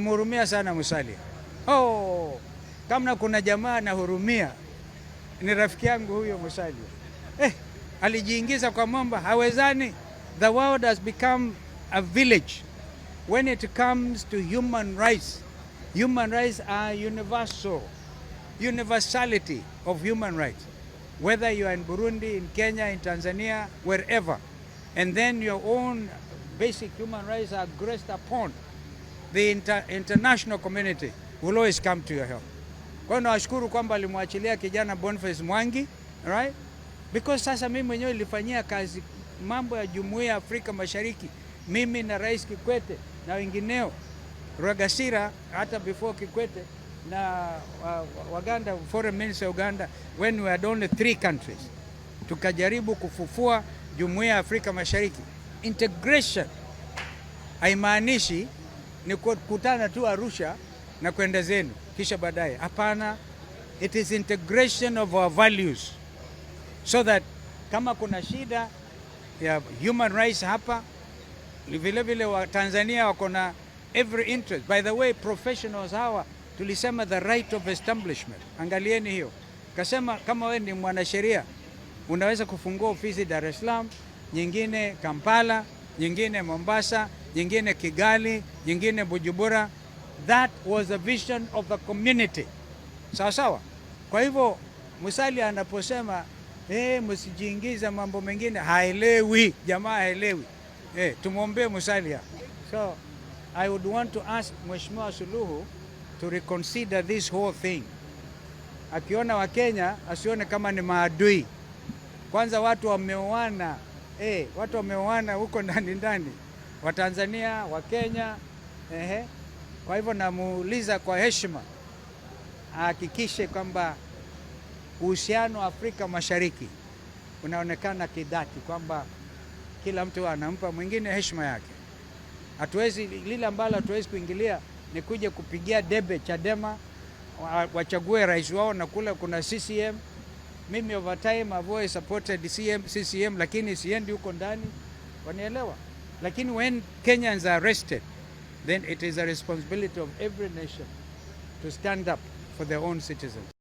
Namhurumia sana Musalia. Oh, kama kuna jamaa nahurumia ni rafiki yangu huyo Musalia. Alijiingiza kwa mambo hawezani. The world has become a village when it comes to human rights. Human rights are universal. Universality of human rights. Whether you are in Burundi, in Kenya, in Tanzania, wherever. And then your own basic human rights are aggressed upon. The international community will always come to your help. Kwa hiyo nawashukuru kwamba alimwachilia kijana Boniface Mwangi, right? Because sasa mimi mwenyewe nilifanyia kazi mambo ya Jumuiya ya Afrika Mashariki, mimi na Rais Kikwete na wengineo, Rwagasira hata before Kikwete na Waganda, foreign minister Uganda, when we had only three countries, tukajaribu kufufua Jumuiya ya Afrika Mashariki. Integration haimaanishi ni kukutana tu Arusha na kwenda zenu kisha baadaye. Hapana, it is integration of our values so that kama kuna shida ya human rights hapa, vile vile wa Tanzania wako na every interest. By the way, professionals hawa tulisema the right of establishment. Angalieni hiyo, kasema kama wewe ni mwanasheria unaweza kufungua ofisi Dar es Salaam, nyingine Kampala, nyingine Mombasa, nyingine Kigali, nyingine Bujumbura. That was the vision of the community. Sawa sawa. Kwa hivyo Musalia anaposema msijiingize mambo mengine, haelewi jamaa, haelewi. Tumwombee Musalia. So I would want to ask Mheshimiwa Suluhu to reconsider this whole thing. Akiona Wakenya asione kama ni maadui. Kwanza watu wameoana, watu wameoana huko ndani ndani, Watanzania, Wakenya, ehe. Kwa hivyo namuuliza kwa heshima ahakikishe kwamba uhusiano wa Afrika Mashariki unaonekana kidhati kwamba kila mtu anampa mwingine heshima yake. Hatuwezi, lile ambalo hatuwezi kuingilia ni kuja kupigia debe Chadema wachague rais wao na kule kuna CCM. Mimi over time I've always supported CCM, lakini siendi huko ndani, wanielewa. Lakini when Kenyans are arrested, then it is a responsibility of every nation to stand up for their own citizens.